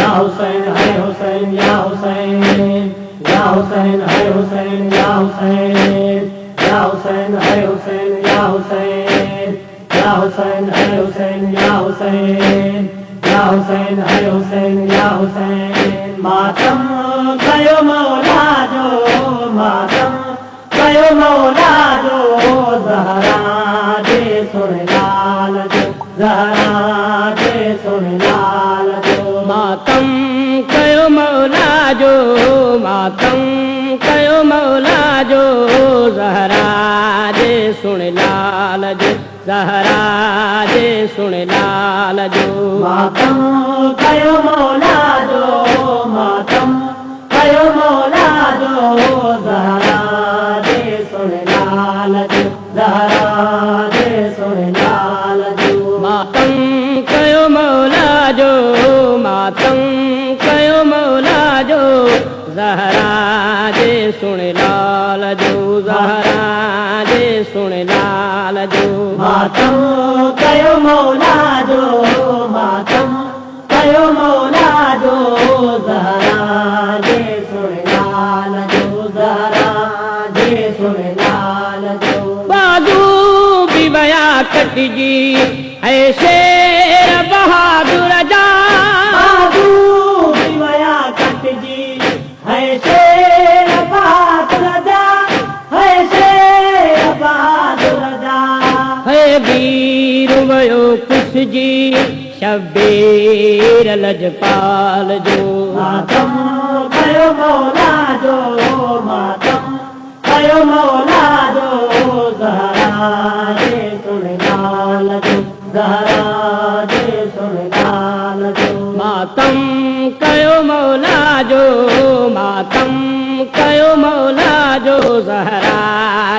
يا حسين هي حسين يا حسين يا حسين هي حسين يا حسين يا حسين هي حسين يا حسين يا حسين هي حسين يا حسين يا حسين هي حسين يا حسين ماتم ڪيو مولا جو ماتم ڪيو مولا جو زهرا جي سهڻي لال جو زهرا جي سهڻي لال جو ماتم ڪيو مولا جو ماتم ڪيو مولا جو زهرا جي سهڻي لال جو زهرا جي سهڻي لال جو ماتم ڪيو مولا جو ماتم ڪيو مولا جو زهرا جي سهڻي لال جو زهرا جي سهڻي لال جو ماتم ڪيو مولا جو ماتم ڪيو مولا جو زهرا جي سهڻي لال جو زهرا جي سهڻي لال جو ماتم ڪيو مولا جو ماتم ڪيو مولا جو زهرا جي سهڻي لال جو زهرا جي سهڻي لال جو بازو به ويا ڪٽجي ۽ شير بهادر جا بازو به ويا ڪٽجي هي شير بهادر جا هي شير بهادر جا هي وير ويو ڪسجي شبير لجپال جو ماتم ڪيو مولا جو ماتم ڪيو مولا جو زهرا جي سهڻي لال جو زهرا جي سهڻي لال جو ماتم ڪيو مولا جو ماتم ڪيو مولا جو زهرا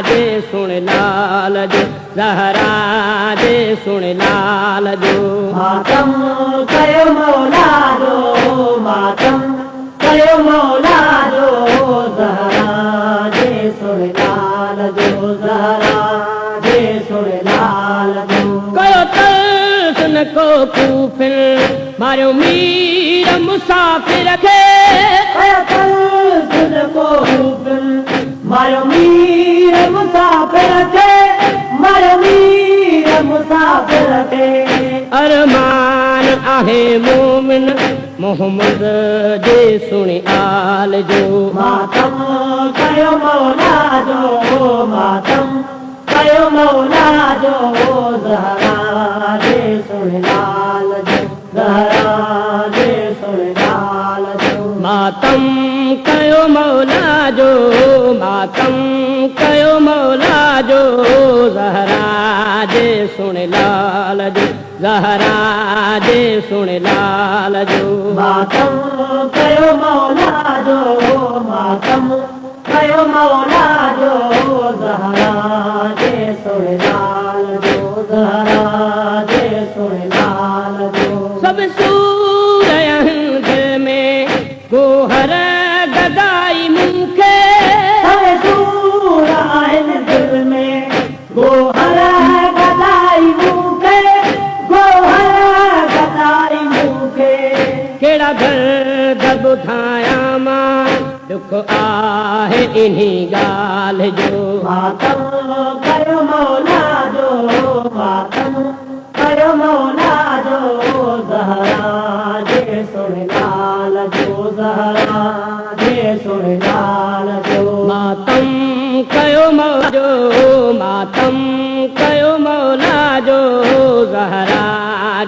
جي سهڻي لال جو زهرا جي سهڻي لال جو ماتم ڪيو مولا جو ماتم ڪيو مولا جو زهرا جي سهڻي لال جو زهرا جي سهڻي لال جو ڪيو ترس نه ڪو ڪوفن ماريو مير مسافر کي ڪيو ترس نه ڪو ڪوفن ماريو مير مسافر کي ماريو مير مسافر کي ارمان آهي مومن محمد جي سهڻي آل جو ماتم ڪيو مولا جو ماتم ڪيو مولا جو زهرا جي سهڻي لال جو زهرا جي سهڻي لال جو ماتم ڪيو مولا جو ماتم ڪيو مولا جو زهرا جي سهڻي لال جو زهرا جي سهڻي لال جو ماتم ڪيو مولا جو ماتم ڪيو مولا جو زهرا جي سهڻي لال جو زهرا جي سهڻي لال جو سڀ سور آهن دل ۾ گوهر گدائي مون کي سڀ سور آهن دل ۾ گوهر گدائي مون کي گوهر گدائي مون کي ڪهڙا درد ٻڌايان مان ڏک آهي انهي ڳالهه جو ماتم ڪيو مولا جو ماتم ڪيو مولا جو زهرا جي سهڻي لال جو زهرا جي سهڻي لال جو ماتم ڪيو مولا جو ماتم ڪيو مولا جو زهرا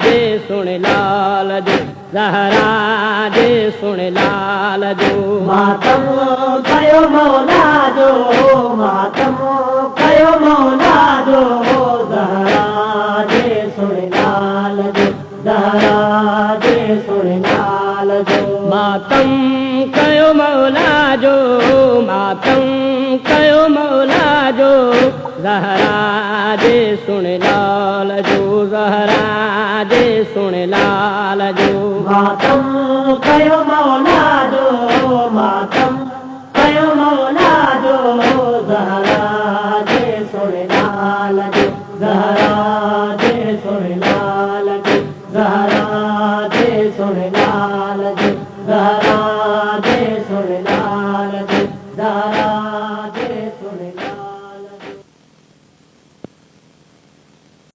جي سهڻي لال جو زهرا جي سهڻي لال جو ماتم ڪيو مولا جو ماتم ڪيو مولا جو زهرا جي سهڻي لال جو زهرا جي سهڻي لال جو ماتم ڪيو مولا جو ماتم ڪيو مولا جو زهرا جي سهڻي لال جو زهرا جي سهڻي لال جو ماتم ڪيو مولا جو ماتم ڪيو مولا جو زهرا جي سهڻي لال جو زهرا جي سهڻي لال جو زهرا جي سهڻي لال لال جو، زهرا جي سهڻي لال جو، زهرا.